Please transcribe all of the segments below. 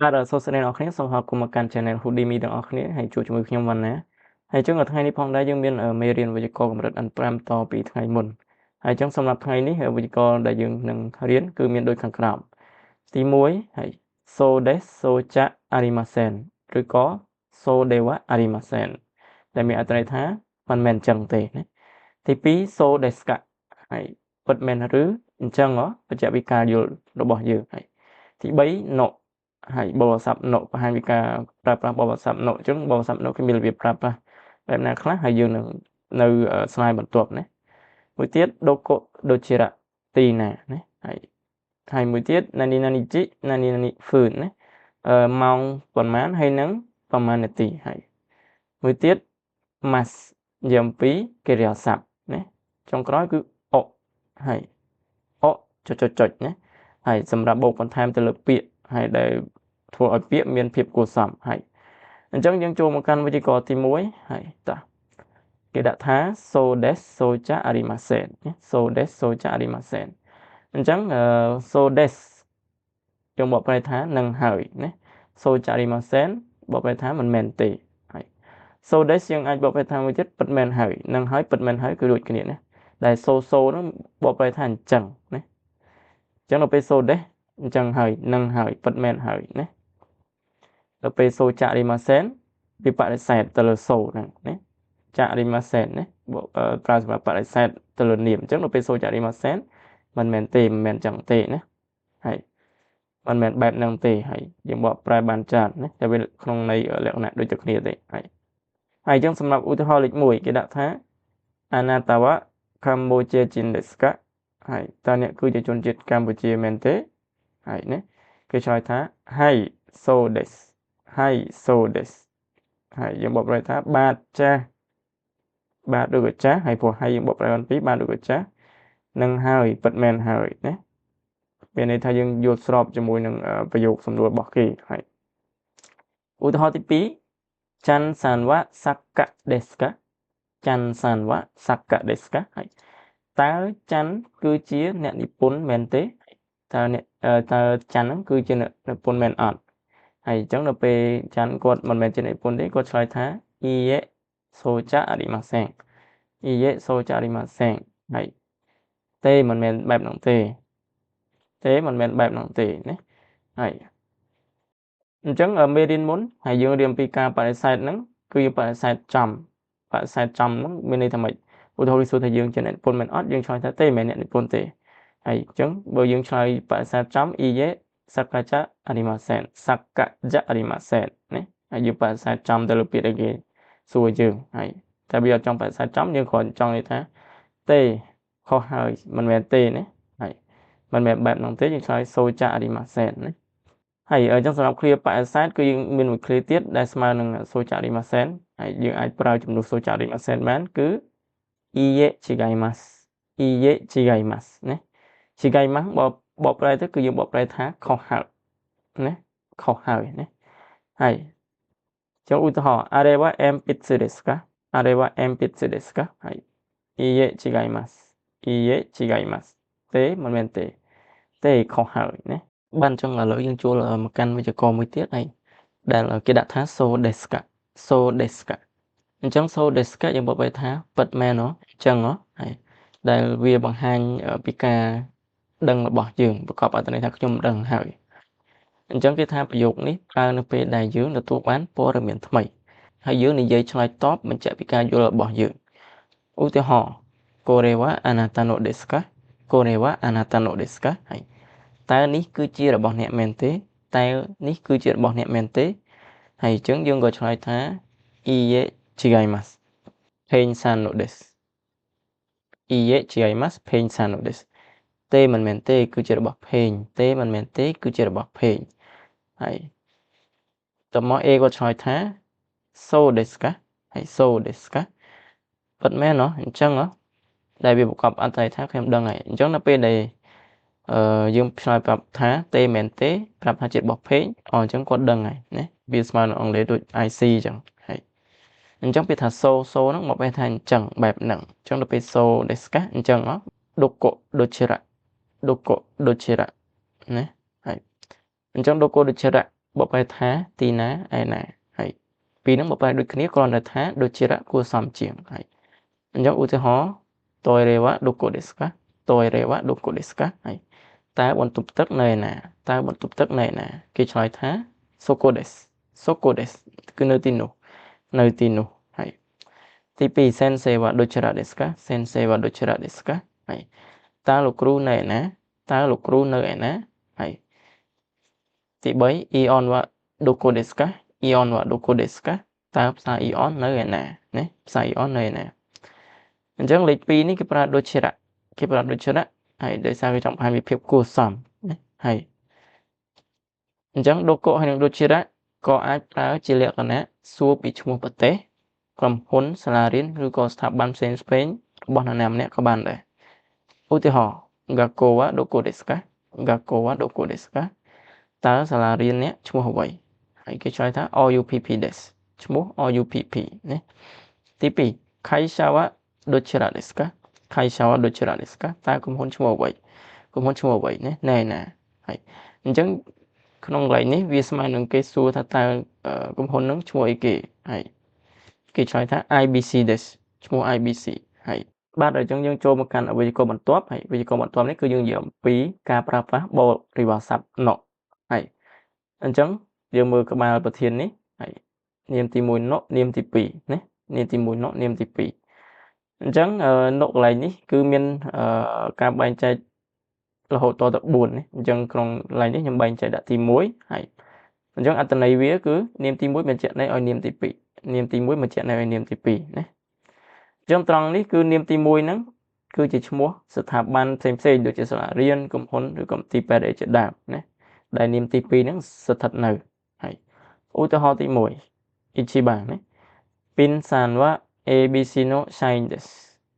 បាទសួស្តីអ្នកនរគ្នាសូមស្វាគមន៍មកកាន់ Channel Houdini ទាំងអស់គ្នាហើយជួបជាមួយខ្ញុំវណ្ណាហើយចឹងថ្ងៃនេះផងដែរយើងមានមេរៀនវេយ្យាករណ៍កម្រិត N5 តពីថ្ងៃមុនហើយចឹងសម្រាប់ថ្ងៃនេះវេយ្យាករណ៍ដែលយើងនឹងរៀនគឺមានដូចខាងក្រោមទី1ហើយ So des so cha arimasen ឬក៏ So dewa arimasen ដែលមានអត្ថន័យថាមិនមែនចឹងទេណាទី2 So desu ka ហើយពិតមែនឬអញ្ចឹងបញ្ជាក់ពីការយល់របស់យើងហើយទី3 no ហើយបរិស័ព្ទ no បង្ហាញពីការប្រើប្រាស់បរិស័ព្ទ no អញ្ចឹងបរិស័ព្ទ no គេមានរបៀបប្រើប្រាស់បែបណាខ្លះហើយយើងនឹងនៅ slide បន្ទាប់ណាមួយទៀត doko dochira ទីណាណាហើយហើយមួយទៀត nani nani ji nani nani fun ណាអឺម៉ោងប៉ុន្មានហើយនឹងប្រហែលនាទីហើយមួយទៀត mas និយាយអំពីកិរិយាសព្ទណាចុងក្រោយគឺអហើយអចុចចុចណាហើយសម្រាប់បូកបន្ថែមទៅលើពាក្យហើយដែលធ្វើឲ្យពាក្យមានភាពគួរសមហើយអញ្ចឹងយើងចូលមកកាន់វិទ្យាករទី1ហើយតោះគេដាក់ថា so des so cha arimasen so des so cha arimasen អញ្ចឹង so des យើងបកប្រែថានឹងហើយណា so cha arimasen បកប្រែថាមិនមែនទេហើយ so des យើងអាចបកប្រែថាមួយទៀតពិតមែនហើយនឹងហើយពិតមែនហើយគឺដូចគ្នាណាដែល so so ហ្នឹងបកប្រែថាអញ្ចឹងណាអញ្ចឹងដល់ពេល so des អញ្ចឹងហើយនឹងហើយពិតមែនហើយណាដល់ពេល so ចារិម៉ាសេនវាបដិសេធទៅលើ so ហ្នឹងណាចារិម៉ាសេនណាប្រើសម្រាប់បដិសេធទៅលើនាមអញ្ចឹងដល់ពេល so ចារិម៉ាសេនមិនមែនទេមិនមែនចឹងទេណាហើយមិនមែនបែបហ្នឹងទេហើយយើងបកប្រែបានច្រើនណាតែវាក្នុងន័យលក្ខណៈដូចតែគ្នាទេហើយហើយអញ្ចឹងសម្រាប់ឧទាហរណ៍លេខ1គេដាក់ថាអាណាតាវៈកម្ពុជាចិនដេស្កាហើយតើអ្នកគឺជាជនជាតិកម្ពុជាមែនទេហើយណាគេឆ្លើយថា はいそうですはいそうですហើយយើងបកប្រែថាបាទចាស់បាទឬក៏ចាស់ហើយព្រោះហើយយើងបកប្រែបានពីរបាទឬក៏ចាស់នឹងហើយពិតមែនហើយណាមានន័យថាយើងយល់ស្របជាមួយនឹងប្រយោគសំណួររបស់គេហើយឧទាហរណ៍ទី2ច័ន្ទសានវៈសក្កដេស្កាច័ន្ទសានវៈសក្កដេស្កាហើយតើច័ន្ទគឺជាអ្នកនិពន្ធមែនទេតើអ្នកតើច័ន្ទហ្នឹងគឺជាអ្នកនិពន្ធមែនអត់ហើយអញ្ចឹងដល់ពេលច័ន្ទគាត់មិនមែនជាអ្នកនិពន្ធទេគាត់ឆ្លើយថាいいえそうじゃありませんいいえそうじゃありませんហើយទេមិនមែនបែបហ្នឹងទេទេមិនមែនបែបហ្នឹងទេណាហើយអញ្ចឹងមេរៀនមុនហើយយើងរៀនពីការបដិសេធហ្នឹងគឺយើងបដិសេធចំបដិសេធចំហ្នឹងមានន័យថាម៉េចឧទាហរណ៍សួរថាយើងជាអ្នកនិពន្ធមែនអត់យើងឆ្លើយថាទេមិនមែនអ្នកនិពន្ធទេហើយអញ្ចឹងបើយើងឆ្លើយបដិសេធចំいいえ作家じゃありません作家じゃありませんណាហើយយើងបដិសេធចំទៅលើពាក្យដែលគេសួរយើងហើយតែវាអត់ចង់បដិសេធចំយើងគ្រាន់ចង់និយាយថាទេខុសហើយមិនមែនទេណាហើយមិនមែនបែបហ្នឹងទេយើងឆ្លើយそうじゃありませんណាហើយអញ្ចឹងសម្រាប់ឃ្លាបដិសេធគឺយើងមានមួយឃ្លាទៀតដែលស្មើនឹងそうじゃありませんហើយយើងអាចប្រើជំនួសそうじゃありませんបានគឺいいえ違いますいいえ違いますណា違いますបបកប្រែទៅគឺយើងបកប្រែថាខុសហើយណាខុសហើយណាហើយចុះឧទាហរណ៍あれは鉛筆ですかあれは鉛筆ですかហើយいいえ違いますいいえ違いますទេមិនមែនទេទេខុសហើយណាបានអញ្ចឹងឥឡូវយើងចូលមកកាន់វិជ្ជាករមួយទៀតហើយដែលគេដាក់ថា so desu ka so desu ka អញ្ចឹង so desu ka យើងបកប្រែថាពិតមែនហ៎អញ្ចឹងហ៎ហើយដែលវាបង្ហាញពីការដឹងរបស់យើងប្រកបអត្ថន័យថាខ្ញុំដឹងហើយអញ្ចឹងគេថាប្រយោគនេះប្រើនៅពេលដែលយើងទទួលបានព័ត៌មានថ្មីហើយយើងនិយាយឆ្លើយតបបញ្ជាក់ពីការយល់របស់យើងឧទាហរណ៍これはあなたのですかこれはあなたのですかហើយតើនេះគឺជារបស់អ្នកមែនទេតើនេះគឺជារបស់អ្នកមែនទេហើយអញ្ចឹងយើងក៏ឆ្លើយថាいいえ違いますペンさんのですいいえ違いますペンさんのですទេមិនមែនទេគឺជារបស់ផេងទេមិនមែនទេគឺជារបស់ផេងហើយតមក A គាត់ឆ្លើយថាそうですかហើយそうですかពិតមែនហ៎អញ្ចឹងហ៎ដែលវាប្រកបអត្ថន័យថាខ្ញុំដឹងហើយអញ្ចឹងនៅពេលដែលអឺយើងឆ្លើយប្រាប់ថាទេមែនទេប្រាប់ថាជារបស់ផេងអញ្ចឹងគាត់ដឹងហើយណាវាស្មើនឹងអង់គ្លេសដូច IC អញ្ចឹងហើយអញ្ចឹងពាក្យថា so so ហ្នឹងមកបែរថាអញ្ចឹងបែបហ្នឹងអញ្ចឹងដល់ពេល so ですかអញ្ចឹងហ៎どこどちらどこどちらណាហើយអញ្ចឹងどこどちらបកប្រែថាទីណាឯណាហើយពីរហ្នឹងបកប្រែដូចគ្នាគ្រាន់តែថាដូចិរៈគួរសមជាងហើយអញ្ចឹងឧទាហរណ៍トイレはどこですかトイレはどこですかហើយតើបន្ទប់ទឹកនៅឯណាតើបន្ទប់ទឹកនៅឯណាគេឆ្លើយថាそこですそこですគឺនៅទីនោះនៅទីនោះហើយទី2先生はどちらですか先生はどちらですかហើយតើលោកគ្រូនៅឯណាតើលោកគ្រូនៅឯណាហើយទី3イオンはどこですかイオンはどこですかតើផ្សារអ៊ីអននៅឯណាណាផ្សារអ៊ីអននៅឯណាអញ្ចឹងលេខ2នេះគេប្រើដូចិរៈគេប្រើដូចិរៈហើយដោយសារគេចង់បង្ហាញពីភាពគួរសមណាហើយអញ្ចឹងដូកុហើយនិងដូចិរៈក៏អាចប្រើជាលក្ខណៈសួរពីឈ្មោះប្រទេសក្រុមហ៊ុនសាលារៀនឬក៏ស្ថាប័នផ្សេងៗរបស់នរណាម្នាក់ក៏បានដែរឧទាហរណ៍学校はどこですか学校はどこですかតើសាលារៀនអ្នកឈ្មោះអ្វីហើយគេឆ្លើយថា RUPP ですឈ្មោះ RUPP ណាទី2会社はどちらですか会社はどちらですかតើក្រុមហ៊ុនឈ្មោះអ្វីក្រុមហ៊ុនឈ្មោះអ្វីណាណែណាហើយអញ្ចឹងក្នុងកន្លែងនេះវាស្មើនឹងគេសួរថាតើក្រុមហ៊ុនហ្នឹងឈ្មោះអីគេហើយគេឆ្លើយថា IBC ですឈ្មោះ IBC ហើយបាទអញ្ចឹងយើងចូលមកកាន់វេយ្យាករណ៍បន្ទាប់ហើយវេយ្យាករណ៍បន្ទាប់នេះគឺយើងនិយាយអំពីការប្រើប្រាស់បរិវារស័ព្ទណហើយអញ្ចឹងយើងមើលក្បាលប្រធាននេះហើយនាមទី1ណនាមទី2ណានាមទី1ណនាមទី2អញ្ចឹងណកន្លែងនេះគឺមានការបែងចែករហូតតទៅ4នេះអញ្ចឹងក្នុងកន្លែងនេះខ្ញុំបែងចែកដាក់ទី1ហើយអញ្ចឹងអត្ថន័យវាគឺនាមទី1បញ្ជាក់ន័យឲ្យនាមទី2នាមទី1បញ្ជាក់ន័យឲ្យនាមទី2ណាអញ្ចឹងត្រង់នេះគឺនាមទី1ហ្នឹងគឺជាឈ្មោះស្ថាប័នផ្សេងផ្សេងដូចជាសាលារៀនក្រុមហ៊ុនឬក៏មន្ទីរពេទ្យអីជាដើមណាដែលនាមទី2ហ្នឹងស្ថិតនៅហើយឧទាហរណ៍ទី1一番ねピンさんは ABC の社員です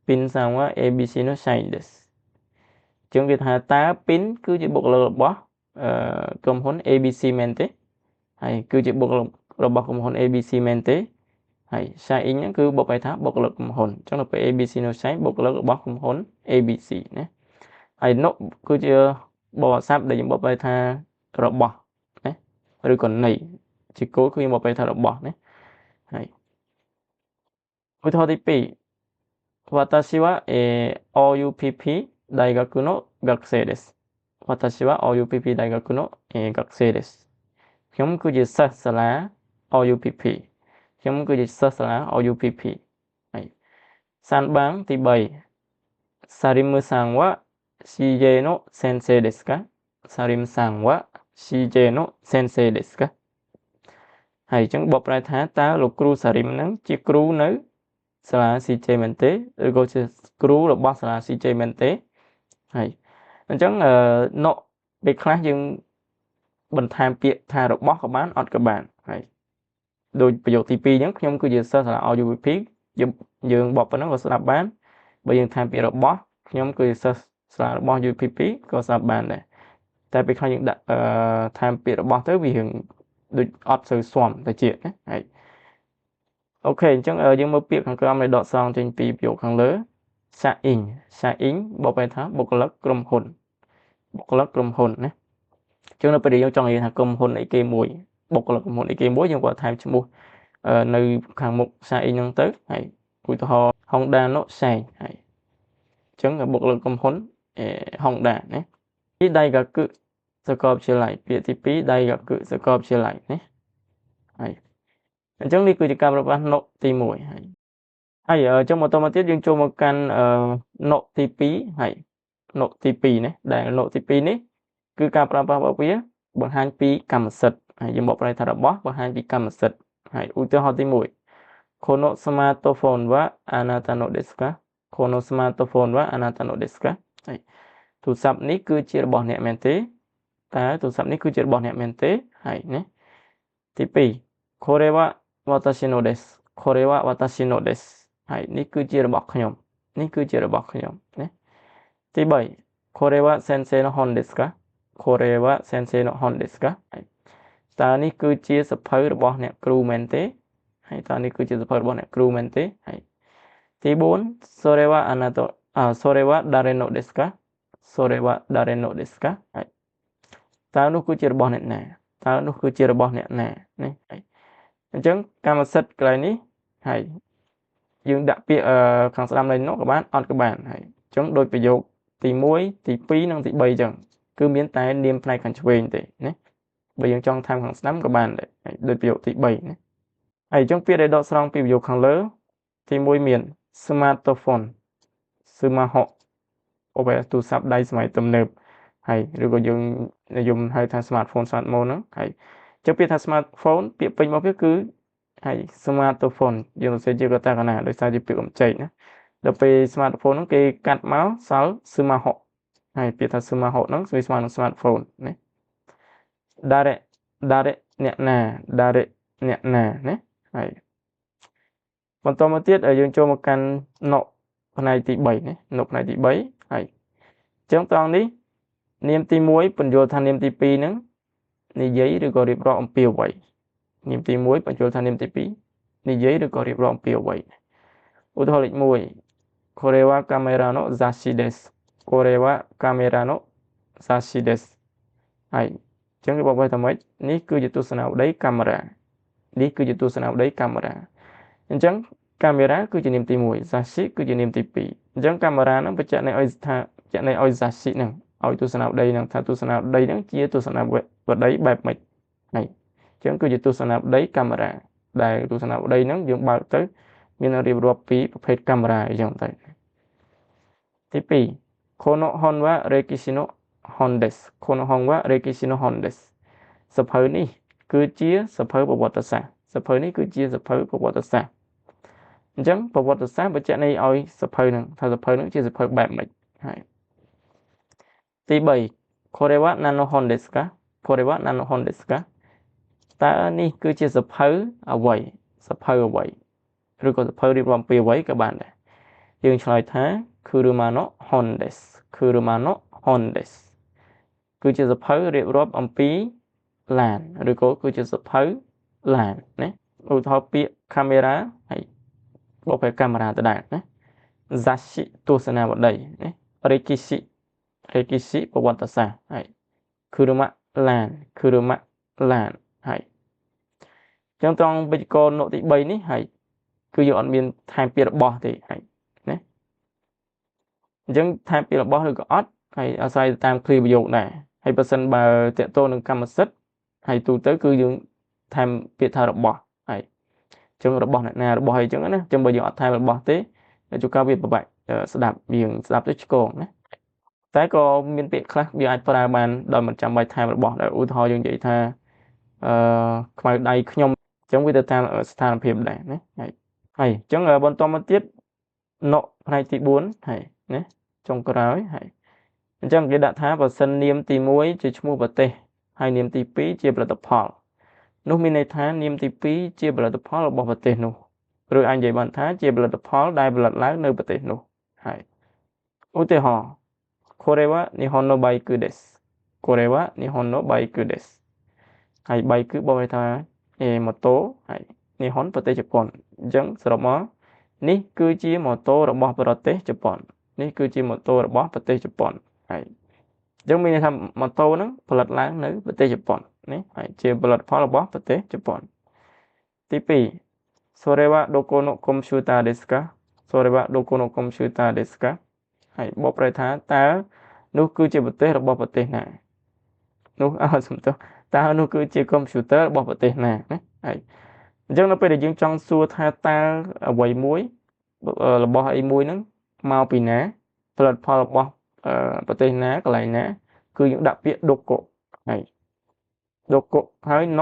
ピンさんは ABC の社員ですចឹងវាថាតើពីនគឺជាបុគ្គលិករបស់ក្រុមហ៊ុន ABC មែនទេហើយគឺជាបុគ្គលិករបស់ក្រុមហ៊ុន ABC មែនទេហើយ Shine ហ្នឹងគឺបកប្រែថាបុគ្គលិកក្រុមហ៊ុនអញ្ចឹងដល់ពេល ABC នៅ Shine បុគ្គលិករបស់ក្រុមហ៊ុន ABC ណាហើយ no គឺជាបរិស័ទដែលយើងបកប្រែថារបស់ណាឬក៏នៃជាគោលគឺយើងបកប្រែថារបស់ណាហើយឧទាហរណ៍ទី2私は、OUPP 大学の学生です。私は OUPP 大学の、学生です。ខ្ញុំគឺជាសិស្សសាលា OUPP ខ្ញុំគឺជាសិស្សសាលា OUPP ហើយសានបាងទី3サリムさんは CJ の先生ですかサリムさんは CJ の先生ですかហើយអញ្ចឹងបកប្រែថាតើលោកគ្រូសារីមហ្នឹងជាគ្រូនៅសាលា CJ មែនទេឬក៏ជាគ្រូរបស់សាលា CJ មែនទេហើយអញ្ចឹងណពេលខ្លះយើងបន្ថែមពាក្យថារបស់ក៏បានអត់ក៏បានហើយដូចប្រយោគទី2អញ្ចឹងខ្ញុំគឺជាសិស្សសាលា RUPP យើងយើងបកប៉ុណ្ណឹងក៏ស្ដាប់បានបើយើងថែមពាក្យរបស់ខ្ញុំគឺជាសិស្សសាលារបស់ UPP ក៏ស្ដាប់បានដែរតែពេលខ្លះយើងដាក់ថែមពាក្យរបស់ទៅវារឿងដូចអត់សូវស៊ាំទៅជាណាហើយអូខេអញ្ចឹងយើងមើលពាក្យខាងក្រោមនៃដកស្រង់ចេញពីប្រយោគខាងលើសាអ៊ីងសាអ៊ីងបកប្រែថាបុគ្គលិកក្រុមហ៊ុនបុគ្គលិកក្រុមហ៊ុនណាអញ្ចឹងនៅពេលដែលយើងចង់និយាយថាក្រុមហ៊ុនអីគេមួយបុគ្គលិកក្រុមហ៊ុនអីគេមួយយើងគាត់ថែមឈ្មោះនៅខាងមុខសាអ៊ីងហ្នឹងទៅហើយឧទាហរណ៍ Honda ណូសែងហើយអញ្ចឹងបុគ្គលិកក្រុមហ៊ុន Honda ណាទីដៃក៏គឺសាកលវិទ្យាល័យពាក្យទី2ដៃក៏គឺសាកលវិទ្យាល័យណាហើយអញ្ចឹងនេះគឺជាការប្រើប្រាស់ណុទី1ហើយហើយអញ្ចឹងបន្តមកទៀតយើងចូលមកកាន់ណុទី2ហើយណុទី2ណាដែលណុទី2នេះគឺការប្រើប្រាស់របស់វាបង្ហាញពីកម្មសិទ្ធិហើយយើងបកប្រែថារបស់បង្ហាញពីកម្មសិទ្ធិហើយឧទាហរណ៍ទី1このスマートフォンはあなたのですかこのスマートフォンはあなたのですかហើយទូរស័ព្ទនេះគឺជារបស់អ្នកមែនទេតើទូរស័ព្ទនេះគឺជារបស់អ្នកមែនទេហើយណាទី2これは私のですこれは私のですហើយនេះគឺជារបស់ខ្ញុំនេះគឺជារបស់ខ្ញុំណាទី3これは先生の本ですかこれは先生の本ですかហើយតើនេះគឺជាសភៅរបស់អ្នកគ្រូមែនទេហើយតើនេះគឺជាសភៅរបស់អ្នកគ្រូមែនទេហើយទី4それはあなたあそれは誰のですかそれは誰のですかហើយតើនោះគឺជារបស់អ្នកណា តើនោះគឺជារបស់អ្នកណាណាហើយអញ្ចឹងកម្មសិទ្ធិកន្លែងនេះហើយយើងដាក់ពាក្យខាងស្ដាំនៃនោះក៏បានអត់ក៏បានហើយអញ្ចឹងដោយប្រយោគទី1ទី2និងទី3អញ្ចឹងគឺមានតែនាមផ្នែកខាងឆ្វេងទេណាបើយើងចង់ថែមខាងស្ដាំក៏បានដែរហើយដូចប្រយោគទី3ណាហើយអញ្ចឹងពាក្យដែលដកស្រង់ពីប្រយោគខាងលើទី1មាន smartphone スマホអូបែទូរស័ព្ទដៃសម័យទំនើបហើយឬក៏យើងនិយមហៅថា smartphone smartphone ហ្នឹងហើយអញ្ចឹងពាក្យថា smartphone ពាក្យពេញរបស់វាគឺហើយ smartphone យើងសរសេរជាកតាកាណាដោយសារជាពាក្យកម្ចីណាដល់ពេល smartphone ហ្នឹងគេកាត់មកសល់ スマホហើយពាក្យថា スマホហ្នឹងវាស្មើនឹង smartphone ណា誰誰អ្នកណា誰អ្នកណាណាហើយបន្តមកទៀតយើងចូលមកកាន់ណផ្នែកទី3ណាណផ្នែកទី3ហើយអញ្ចឹងត្រង់នេះនាមទី1បញ្យល់ថានាមទី2ហ្នឹងនិយាយឬក៏រៀបរាប់អំពីអ្វីនាមទី1បញ្យល់ថានាមទី2និយាយឬក៏រៀបរាប់អំពីអ្វីឧទាហរណ៍លេខ1これはカメラの雑誌ですこれはカメラの雑誌ですហើយអញ្ចឹងគេបកថាម៉េចនេះគឺជាទស្សនាវដ្តីកាមេរ៉ានេះគឺជាទស្សនាវដ្តីកាមេរ៉ាអញ្ចឹងកាមេរ៉ាគឺជានាមទី1雑誌គឺជានាមទី2អញ្ចឹងកាមេរ៉ាហ្នឹងបញ្ជាក់ន័យឲ្យថាបញ្ជាក់ន័យឲ្យ雑誌ហ្នឹងឲ្យទស្សនាវដ្តីហ្នឹងថាទស្សនាវដ្តីហ្នឹងជាទស្សនាវដ្តីបែបម៉េចហើយអញ្ចឹងគឺជាទស្សនាវដ្តីកាមេរ៉ាដែលទស្សនាវដ្តីហ្នឹងយើងបើកទៅមានរៀបរាប់ពីប្រភេទកាមេរ៉ាអញ្ចឹងទៅទី2この本は歴史の本ですこの本は歴史の本ですសភៅនេះគឺជាសភៅប្រវត្តិសាស្ត្រសភៅនេះគឺជាសភៅប្រវត្តិសាស្ត្រអញ្ចឹងប្រវត្តិសាស្ត្របញ្ជាក់ន័យឲ្យសភៅហ្នឹងថាសភៅហ្នឹងជាសភៅបែបម៉េចហើយទី3これは何の本ですかこれは何の本ですかតើនេះគឺជាសភៅអ្វីសភៅអ្វីឬក៏សភៅរៀបរាប់ពីអ្វីក៏បានដែរយើងឆ្លើយថា車の本です車の本ですគឺជាសភៅរៀបរាប់អំពីឡានឬក៏គឺជាសភៅឡានណាឧទាហរណ៍ពាក្យកាមេរ៉ាហើយបកប្រែកាមេរ៉ាដដែលណា雑誌ទស្សនាវដ្តីណា歴史歴史ប្រវត្តិសាស្ត្រហើយ車ឡាន車ឡានហើយចឹងត្រង់វិជ្ជករនុទី3នេះហើយគឺយើងអត់មានថែមពាក្យរបស់ទេហើយណាអញ្ចឹងថែមពាក្យរបស់ឬក៏អត់ហើយអាស្រ័យទៅតាមឃ្លាប្រយោគដែរហើយបើសិនបើតកតទៅនឹងកម្មសិទ្ធិហើយទូទៅគឺយើងថែមពាក្យថារបស់ហើយអញ្ចឹងរបស់អ្នកណារបស់អីចឹងណាអញ្ចឹងបើយើងអត់ថែមរបស់ទេជួនកាលវាពិបាកស្ដាប់យើងស្ដាប់ទៅឆ្គងណាតែក៏មានពាក្យខ្លះវាអាចប្រើបានដោយមិនចាំបាច់ថែមរបស់ដែរឧទាហរណ៍យើងនិយាយថាអឺខ្មៅដៃខ្ញុំអញ្ចឹងវាទៅតាមស្ថានភាពដែរណាហើយហើយអញ្ចឹងបន្តមកទៀតណផ្នែកទី4ហើយណាចុងក្រោយហើយអញ្ចឹងគេដាក់ថាបើសិននាមទី1ជាឈ្មោះប្រទេសហើយនាមទី2ជាផលិតផលនោះមានន័យថានាមទី2ជាផលិតផលរបស់ប្រទេសនោះឬអាចនិយាយបានថាជាផលិតផលដែលផលិតឡើងនៅប្រទេសនោះហើយឧទាហរណ៍これは日本のバイクですこれは日本のバイクですហើយバイクបកថាអេម៉ូតូហើយ日本ប្រទេសជប៉ុនអញ្ចឹងសរុបមកនេះគឺជាម៉ូតូរបស់ប្រទេសជប៉ុននេះគឺជាម៉ូតូរបស់ប្រទេសជប៉ុនហើយអញ្ចឹងមានន័យថាម៉ូតូហ្នឹងផលិតឡើងនៅប្រទេសជប៉ុននេះហើយជាផលិតផលរបស់ប្រទេសជប៉ុនទី2それはどこのコンピューターですかそれはどこのコンピューターですかហើយបកប្រែថាតើនោះគឺជាប្រទេសរបស់ប្រទេសណានោះអើសំទោសតើនោះគឺជាកុំព្យូទ័ររបស់ប្រទេសណាណាហើយអញ្ចឹងនៅពេលដែលយើងចង់សួរថាតើអ្វីមួយរបស់អីមួយហ្នឹងមកពីណាផលិតផលរបស់ប្រទេសណាកន្លែងណាគឺយើងដាក់ពាក្យどこហើយどこហើយの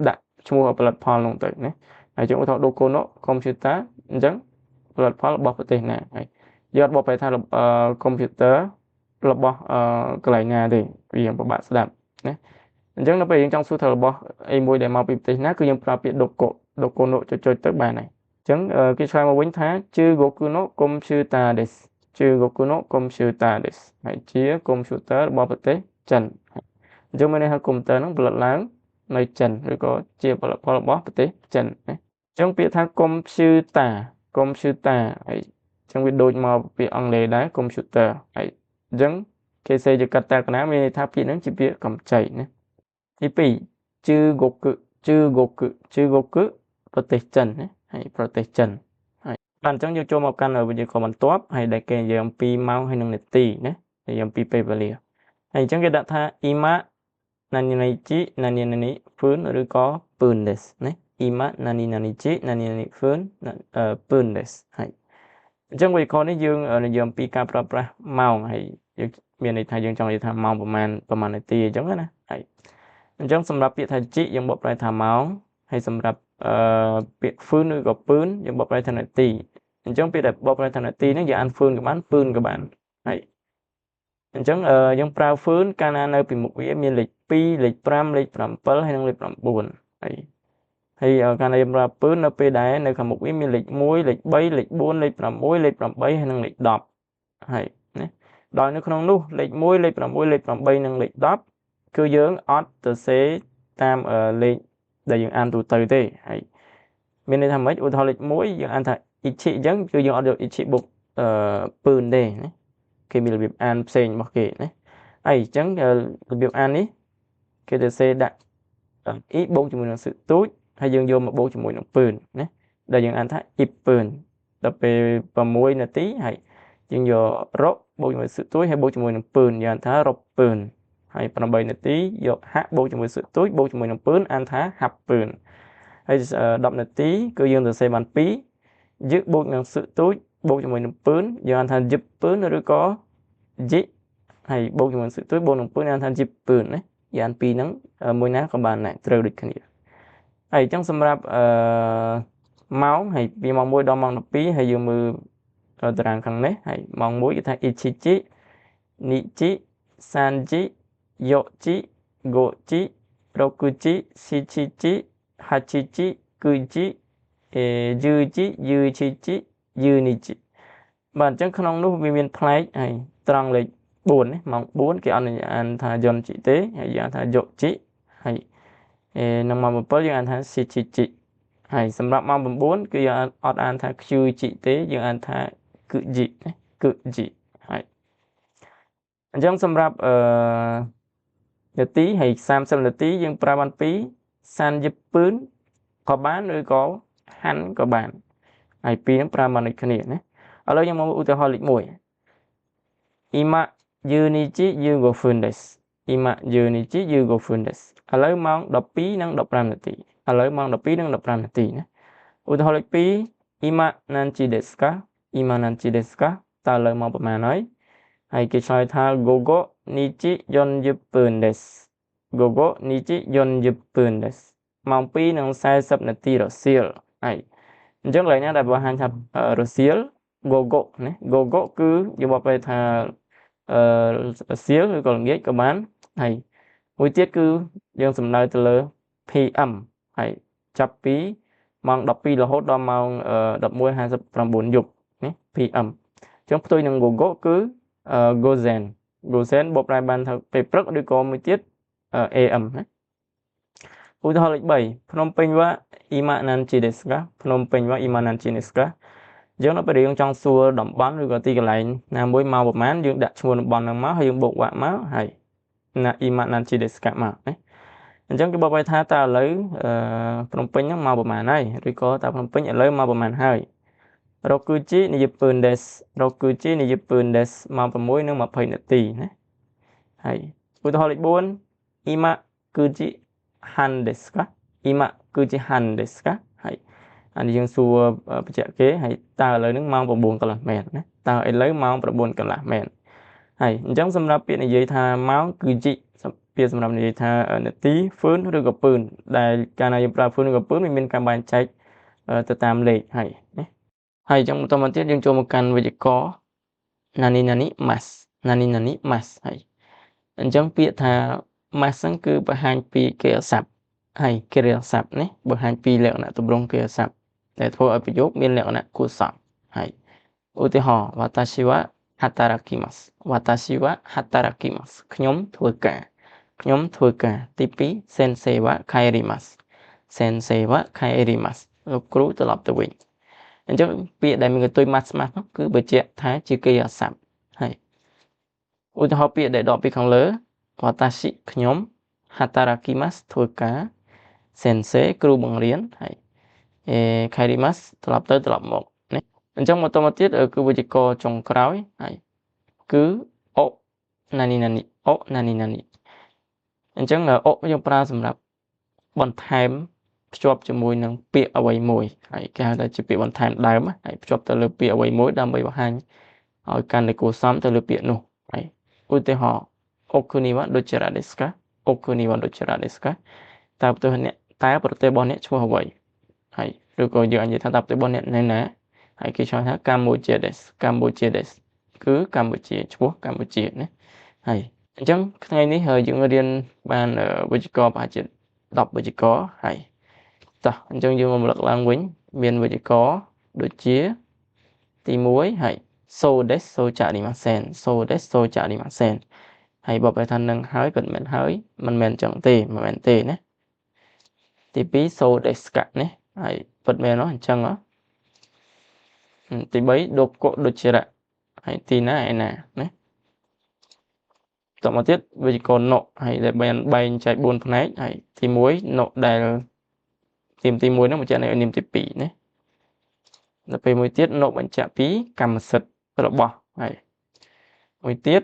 ដាក់ឈ្មោះផលិតផលនោះទៅណាហើយយើងឧទាហរណ៍どこのកុំព្យូទ័រអញ្ចឹងផលិតផលរបស់ប្រទេសណាហើយយើងអត់បកប្រែថាកុំព្យូទ័ររបស់កន្លែងណាទេវាពិបាកស្ដាប់ណាអញ្ចឹងនៅពេលយើងចង់សួរថារបស់អីមួយដែលមកពីប្រទេសណាគឺយើងប្រើពាក្យどこどこのចុចៗទៅបានហើយអញ្ចឹងគេឆ្លើយមកវិញថា中国のコンピューターです中国のコンピューターですហើយជាកុំព្យូទ័ររបស់ប្រទេសចិនអញ្ចឹងមានន័យថាកុំព្យូទ័រហ្នឹងផលិតឡើងនៅចិនឬក៏ជាផលិតផលរបស់ប្រទេសចិនណាអញ្ចឹងពាក្យថាកុំព្យូទ័រកុំព្យូទ័រហើយអញ្ចឹងវាដូចមកពាក្យអង់គ្លេសដែរ computer ហើយអញ្ចឹងគេសេជាកតាកាណាមានន័យថាពាក្យហ្នឹងជាពាក្យកម្ចីណា ទី2ជឺកុកជឺកុកជឺកុកប្រទេសចិនណាហើយប្រទេសចិនហើយបាទអញ្ចឹងយើងចូលមកកាន់វិទ្យាករណ៍បន្ទាប់ហើយដែលគេនិយាយអំពីម៉ោងហើយនិងនាទីណានិយាយអំពីពេលវេលាហើយអញ្ចឹងគេដាក់ថាអ៊ីម៉ាណានីណាជីណានីណានីហ្វឺនឬក៏ពឺនដេសណាអ៊ីម៉ាណានីណានីជីណានីណានីហ្វឺនពឺនដេសហើយអញ្ចឹងវិទ្យាករណ៍នេះយើងនិយាយអំពីការប្រើប្រាស់ម៉ោងហើយយើងមានន័យថាយើងចង់និយាយថាម៉ោងប្រហែលប្រហែលនាទីអញ្ចឹងណាហើយអញ្ចឹងសម្រាប់ពាក្យថាជីយើងបកប្រែថាម៉ោងហើយសម្រាប់អឺពាក្យហ្វឺនឬក៏ពឺនយើងបកប្រែថានាទីអញ្ចឹងពាក្យដែលបកប្រែថានាទីហ្នឹងយើងអានហ្វឺនក៏បានពឺនក៏បានហើយអញ្ចឹងយើងប្រើហ្វឺនកាលណានៅពីមុខវាមានលេខ2លេខ5លេខ7ហើយនិងលេខ9ហើយហើយកាលណាយើងប្រើពឺននៅពេលដែលនៅខាងមុខវាមានលេខ1លេខ3លេខ4លេខ6លេខ8ហើយនិងលេខ10ហើយណាដោយនៅក្នុងនោះលេខ1លេខ6លេខ8និងលេខ10គឺយើងអត់ទៅសេតាមលេខដែលយើងអានទូទៅទេហើយមានន័យថាម៉េចឧទាហរណ៍លេខ1យើងអានថាអ៊ីឈិអញ្ចឹងគឺយើងអត់យកអ៊ីឈិបុកអឺពឺនទេណាគេមានរបៀបអានផ្សេងរបស់គេណាហើយអញ្ចឹងរបៀបអាននេះគេទៅសេដាក់អ៊ីបូកជាមួយនឹងសឹកទូចហើយយើងយកមកបូកជាមួយនឹងពឺនណាដែលយើងអានថាអ៊ីពឺនដល់ពេល6នាទីហើយយើងយករ៉បូកជាមួយសឹកទូចហើយបូកជាមួយនឹងពឺនយើងអានថារ៉ពឺនហើយ8នាទីយកហាក់បូកជាមួយសឹកទូចបូកជាមួយនឹងពឺនអានថាហាប់ពឺនហើយ10នាទីគឺយើងសរសេរបាន2យឹកបូកនឹងសឹកទូចបូកជាមួយនឹងពឺនយើងអានថាយឹបពឺនឬក៏យិហើយបូកជាមួយសឹកទូចបូកនឹងពឺនអានថាយឹបពឺនណាយ៉ាងពីរហ្នឹងមួយណាក៏បានដែរត្រូវដូចគ្នាហើយអញ្ចឹងសម្រាប់អឺម៉ោងហើយពីម៉ោង1ដល់ម៉ោង12ហើយយើងមើលតារាងខាងនេះហើយម៉ោង1គេថាអ៊ីឈីជីនីជីសានជីយោជីហ្គោជីរ៉ុគុជីស៊ីឈីជីហាឈីជីគុជីអេយឺជីយឺឈីជីយឺនីជីបាទអញ្ចឹងក្នុងនោះវាមានប្លែកហើយត្រង់លេខ4នេះម៉ោង4គេអត់អានថាយន់ជីទេហើយយើងអានថាយោជីហើយអេនៅម៉ោង7យើងអានថាស៊ីជីជីហើយសម្រាប់ម៉ោង9គឺយើងអត់អានថាខ្ជឺជីទេយើងអានថាគឺជីណាគឺជីហើយអញ្ចឹងសម្រាប់អឺនាទីហើយ30នាទីយើងប្រើបាន2សានយពឺនក៏បានឬក៏ហាន់ក៏បានហើយពីរហ្នឹងប្រើបានដូចគ្នាណាឥឡូវយើងមកឧទាហរណ៍លេខ1អ៊ីម៉ាយឺនីជីយឺហ្គោហ្វឺនដេសអ៊ីម៉ាយឺនីជីយឺហ្គោហ្វឺនដេសឥឡូវម៉ោង12:15នាទីឥឡូវម៉ោង12:15នាទីណាឧទាហរណ៍លេខ2អ៊ីម៉ាណានជីដេសកាអ៊ីម៉ាណានជីដេសកាតើឥឡូវម៉ោងប្រហែលហើយហើយគេឆ្លើយថាហ្គោហ្គោនីជីយ៉ុនយពឺនដេសហ្គោហ្គោនីជីយ៉ុនយពឺនដេសម៉ោង2:40នាទីរសៀលហើយអញ្ចឹងកន្លែងណាដែលបង្ហាញថារសៀលហ្គោហ្គោណាហ្គោហ្គោគឺយកមកប្រែថាអឺរសៀលឬក៏ល្ងាចក៏បានហើយមួយទៀតគឺយើងសំដៅទៅលើ PM ហើយចាប់ពីម៉ោង12រហូតដល់ម៉ោង11:59យប់ណា PM អញ្ចឹងផ្ទុយនឹង Gogo គឺ Gozen Gozen បកប្រែបានថាពេលព្រឹកឬក៏មួយទៀត AM ណាឧទាហរណ៍លេខ3ភ្នំពេញវ៉ាអ៊ីម៉ាណានជីដេស្កាភ្នំពេញវ៉ាអ៊ីម៉ាណានជីដេស្កាយើងនៅពេលយើងចង់សួរតំបន់ឬក៏ទីកន្លែងណាមួយមកប្រហែលយើងដាក់ឈ្មោះតំបន់ហ្នឹងមកហើយយើងបូកវ៉ាមកហើយណាអ៊ីម៉ាណានជីដេស្កាមកណាអញ្ចឹងគេបកប្រែថាតើឥឡូវអឺភ្នំពេញហ្នឹងមកប្រហែលហើយឬក៏តើភ្នំពេញឥឡូវមកប្រហែលហើយរ៉ូគូជីនិយពឺនដេសរ៉ូគូជីនិយពឺនដេសម៉ោង6:20នាទីណាហើយឧទាហរណ៍លេខ4អ៊ីម៉ាគូជីហាន់ដេសកាអ៊ីម៉ាគូជីហាន់ដេសកាហើយអានេះយើងសួរបច្ចេកគេហើយតើឥឡូវហ្នឹងម៉ោង9កន្លះមែនណាតើឥឡូវម៉ោង9កន្លះមែនហើយអញ្ចឹងសម្រាប់ពាក្យនិយាយថាម៉ោងគឺជីពាក្យសម្រាប់និយាយថានាទីហ្វឺនឬក៏ពឺនដែលកាលណាយើងប្រើហ្វឺនឬក៏ពឺនវាមានការបែងចែកទៅតាមលេខហើយណាហើយអញ្ចឹងបន្តមកទៀតយើងចូលមកកាន់វេយ្យាករណ៍ណានីណានីម៉ាស់ណានីណានីម៉ាស់ហើយអញ្ចឹងពាក្យថាម៉ាស់ហ្នឹងគឺបង្ហាញពីកិរិយាសព្ទហើយកិរិយាសព្ទនេះបង្ហាញពីលក្ខណៈទម្រង់កិរិយាសព្ទដែលធ្វើឲ្យប្រយោគមានលក្ខណៈគួរសមហើយឧទាហរណ៍វតាស៊ីវ៉ាហាតារ៉ាគីម៉ាស់វតាស៊ីវ៉ាហាតារ៉ាគីម៉ាស់ខ្ញុំធ្វើការខ្ញុំធ្វើការទី2សេនសេវ៉ាខៃរីម៉ាស់សេនសេវ៉ាខៃរីម៉ាស់លោកគ្រូត្រឡប់ទៅវិញអញ្ចឹងពាក្យដែលមានកន្ទុយម៉ាស់ម៉ាស់នោះគឺបញ្ជាក់ថាជាកិរិយាសព្ទហើយឧទាហរណ៍ពាក្យដែលដកពីខាងលើវតាស៊ីខ្ញុំ Hatarakimasu ធ្វើការ Sensei គ្រូបង្រៀនហើយ Kairimasu ត្រឡប់ទៅត្រឡប់មកណាអញ្ចឹងបន្តមកទៀតគឺវេយ្យាករណ៍ចុងក្រោយហើយគឺ を 何々 を 何々 អញ្ចឹង を យើងប្រើសម្រាប់បន្ថែមភ្ជាប់ជាមួយនឹងពាក្យអ្វីមួយហើយគេហៅថាជាពាក្យបន្ថែមដើមហើយភ្ជាប់ទៅលើពាក្យអ្វីមួយដើម្បីបង្ហាញឲ្យកាន់តែគួរសមទៅលើពាក្យនោះហើយឧទាហរណ៍ お国はどちらですか お国はどちらですか តើប្រទេសអ្នកតើប្រទេសរបស់អ្នកឈ្មោះអ្វីហើយឬក៏យើងអាចនិយាយថាតើប្រទេសរបស់អ្នកនៅណាហើយគេឆ្លើយថាកម្ពុជាですកម្ពុជាですគឺកម្ពុជាឈ្មោះកម្ពុជាណាហើយអញ្ចឹងថ្ងៃនេះយើងរៀនបានវេយ្យាករណ៍ប្រហែលជា10វេយ្យាករណ៍ហើយតោះអញ្ចឹងយើងមករំលឹកឡើងវិញមានវេយ្យាករណ៍ដូចជាទី1ហើយ そうです そうじゃありません そうです そうじゃありません ហើយបបថានឹងហើយពិតមែនហើយមិនមែនចឹងទេមិនមែនទេណាទី2 そうですか ណាហើយពិតមែនអញ្ចឹងទី3 どこ どちら ហើយទីណាឯណាណាតមកទៀតវេយ្យាករណ៍ の ហើយដែលបានបែងចែក4ផ្នែកហើយទី1 の ដែលនាមទី1ហ្នឹងបញ្ជាក់នៅនាមទី2ណាដល់ពេលមួយទៀត の បញ្ជាក់ពីកម្មសិទ្ធិរបស់ហើយមួយទៀត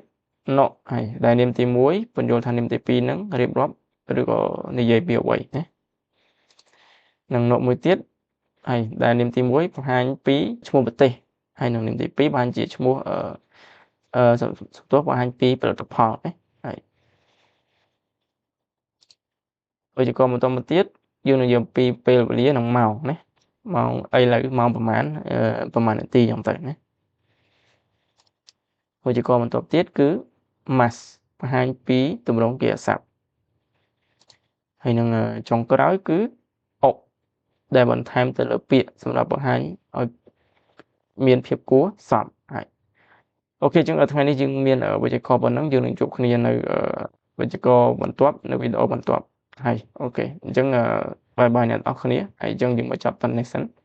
の ហើយដែលនាមទី1បញ្យល់ថានាមទី2ហ្នឹងរៀបរាប់ឬក៏និយាយពីអ្វីណានិង の មួយទៀតហើយដែលនាមទី1បង្ហាញពីឈ្មោះប្រទេសហើយនឹងនាមទី2បង្ហាញជាឈ្មោះអឺអឺសំទោសបង្ហាញពីផលិតផលណាហើយវេយ្យាករណ៍បន្តមកទៀតយើងនឹងយកពីពេលវេលានិងម៉ោងណាម៉ោងអីឡើយម៉ោងប្រហែលប្រហែលនាទីចឹងទៅណាវេយ្យាករណ៍បន្ទាប់ទៀតគឺ ます បង្ហាញពីទម្រង់កិរិយាសព្ទហើយនឹងចុងក្រោយគឺ を ដែលបន្ថែមទៅលើពាក្យសម្រាប់បង្ហាញឲ្យមានភាពគួរសមហើយ OK ចឹងថ្ងៃនេះយើងមានវេយ្យាករណ៍ប៉ុណ្ណឹងយើងនឹងជួបគ្នានៅវេយ្យាករណ៍បន្ទាប់នៅវីដេអូបន្ទាប់ហើយ OK អញ្ចឹង bye bye អ្នកនរគ្នាហើយអញ្ចឹងយើងមកចាប់ប៉ុណ្ណេះសិន។